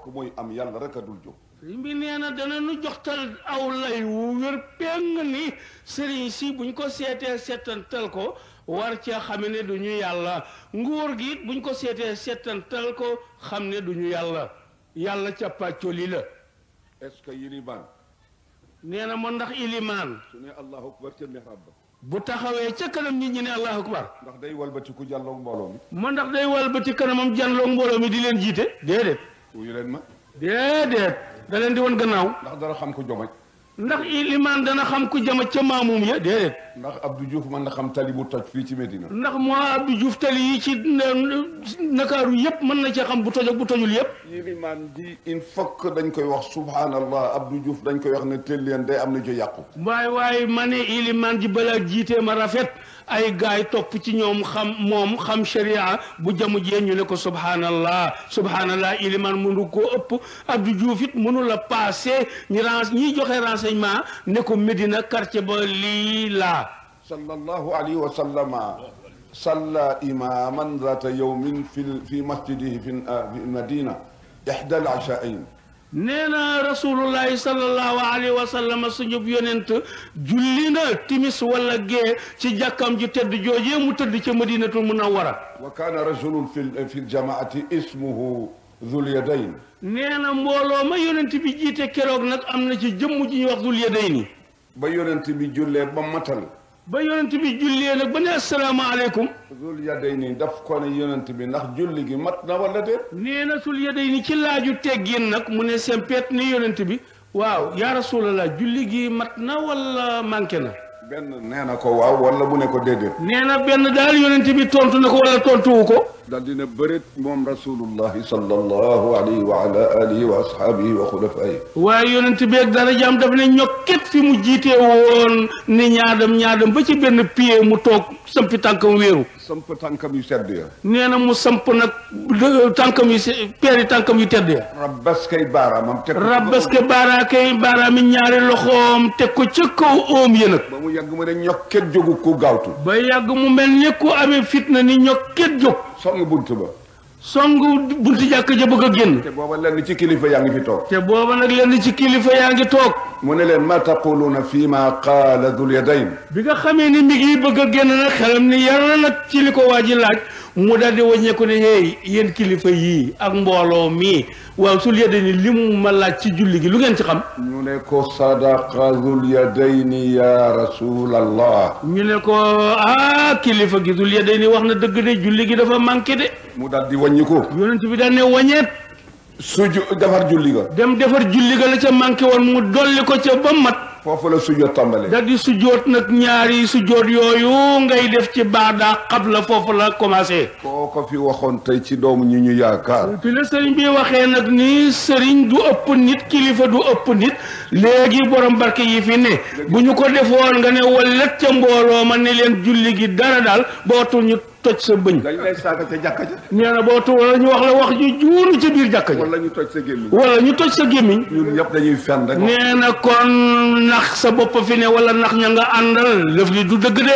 fokk mooy am yàlla rek a dul jóg. sëriñ bi nee na dana nu joxtal aw lay wu wér péng ni sëriñ si buñ ko seetee settantal ko war cee xam ne du ñu yàlla nguur gi it buñ ko seetee settantal ko xam ne du ñu yàlla càppaacoli la. est-ce que yilimaan nee na man ndax ilimaan su ne allahu akbar ca mihrab ba bu taxawee ca kanam nit ñi ne allahu akbar ndax day walbatiku jàlloog mbooloo mi. man ndax day walbati kanamam jànloog mbooloo mi di leen jiite déedéet. wuyu leen ma. déedéet da leen di woon gannaaw. ndax dara xam ko jomaj. ndax ilimaan dana xam ku jama ca maamum ya déedéet. ndax Abdou Diouf mën na xam tali bu toj fii ci Medina. ndax moo Abdou Diouf tali yi ci Ndakaaru yëpp mën na cee xam bu toj ak bu tojul yëpp. yilimaan ji il faut que dañ koy wax subhanallah Abdou Diouf dañ koy wax ne teel leen day am na ju yàqu. waaye ma ne ilimaan ji balaa jiitee ma rafet ay gaay topp ci ñoom xam sharia bu jamu jee ñu ne ko subhanallah ilimaan mënu koo ëpp Abdou Diouf it mënu la passé ñiy joxe renseignement ne ko Medina quartier ba lii laa. sallallahu alayhi wa sallama salla imaman zata yawmin fi masjidihi fi madina ihda al ashaain. nee na rasulullahi sallallahu alayhi wa sallam suñu yonent julli na timis wala gee ci jàkkam ji tëdd joojee mu tëdd ca madinatul munawwara. wa kaana rajulun fi ljamaati ismuhu Zul Yadayn. nee na mbooloo ma yonent bi jiite keroog nag am na ci jëmm ji ñuy wax Zul Yadayni. ba yonent bi jullee ba matal. ba yonent bi jullee nag ba ne asalaamaaleykum. Zul Yadayni daf ko ne yonent bi ndax julli gi mat na wala déet. nee na Zul Yadayni ci laaju teggin nag mu ne sempet ni yonent bi waaw yaa rasulallah julli gi mat na wala manqué na. benn nee na ko waaw wala bu ne ko déedéet. nee na benn daal yonent bi tontu na ko wala tontuwu ko. daal dina bëreet moom rasulullahi sallallahu alayhi wa ala alihi wa ashaabihi wa xulafaayi. waaye yonent bi ak darajaam daf ne ñokket fi mu jiitee woon ni ñaadam ba ci benn pied mu toog sampi tànkam wéeru. samp tànkam yu sedd ya. nee na mu samp nag tànkam yu peeri tànkam yu tedd ya. rabbas kay baaraamam. baaraami ñaari loxoom teg ko ca kaw oom ya nag. ba mu yàgg mu ne ñokket jógu ku gaawtu. ba yàgg mu mel ni ku amee fitna ni ñokket jóg. song buntu ba. songu buntu jàkk ja bëgg a génn. te booba lenn ci kilifa yaa ngi fi toog. te booba nag lenn ci kilifa yaa ngi toog. mu ne leen ma taquluuna fii ma qaala Zul Yadayn. bi nga xamee ni mi ngi bëgg a génn nag xelam ni yar nag ci li ko waa ji laaj mu daal di wàññeeku ne hey yéen kilifa yii ak mbooloo mii waaw Zul Yadayni li mu ma laaj ci julli gi lu ngeen ci xam. ñu ne ko sadaqa Zul Yadayni ya rasulallah. ñu ne ko kilifa gi Zul Yadayni wax na dëgg de julli gi dafa manqué de. mu daal di wàññi ko. yonent bi daal ne wàññeet. defar julli ga. dem defar julli ga la ca manqué woon mu dolli ko ca ba mat. foofu la sujjoot tàmbalee. da di sujjoot nag ñaari sujjoot yooyu ngay def ci baada qabla foofu la commencé. koo ko fi waxoon tey ci doomu ñi ñu yaakaar. fi la sëriñ bi waxee nag ni sëriñ du ëpp nit kilifa du ëpp nit léegi borom barke yi fi ne bu ñu ko defoon nga ne wallet ca mbooloo ma ne leen julli gi dara daal bootul ñu toj sa bëñ. dañ lay saaga ca jàkka ja. nee na bootul wala ñu wax la wax ju juunu ca biir jàkka ja. wala ñu toj sa gémmiñ. wala ñu toj sa gémmiñ. ñun ñëpp dañuy fen rek. nee na kon nax sa bopp fi ne wala nax ña nga àndal lëf li du dëgg de.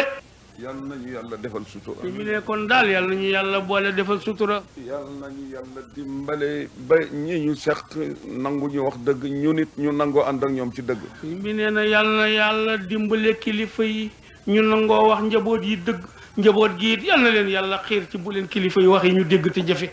yal nañu yàlla defal sutura. fi mu ne kon daal yal nañu yàlla boole defal sutura. yal nañu yàlla dimbale ba ñi ñu seq nangu ñu wax dëgg ñu nit ñu nangoo ànd ak ñoom ci dëgg. fi mu ne na yal na yàlla dimbale kilifa yi ñu nangoo wax njaboot yi dëgg njaboot gi it yal na leen yàlla xiir ci bu leen kilifa yi wax yi ñu dégg te jëfe.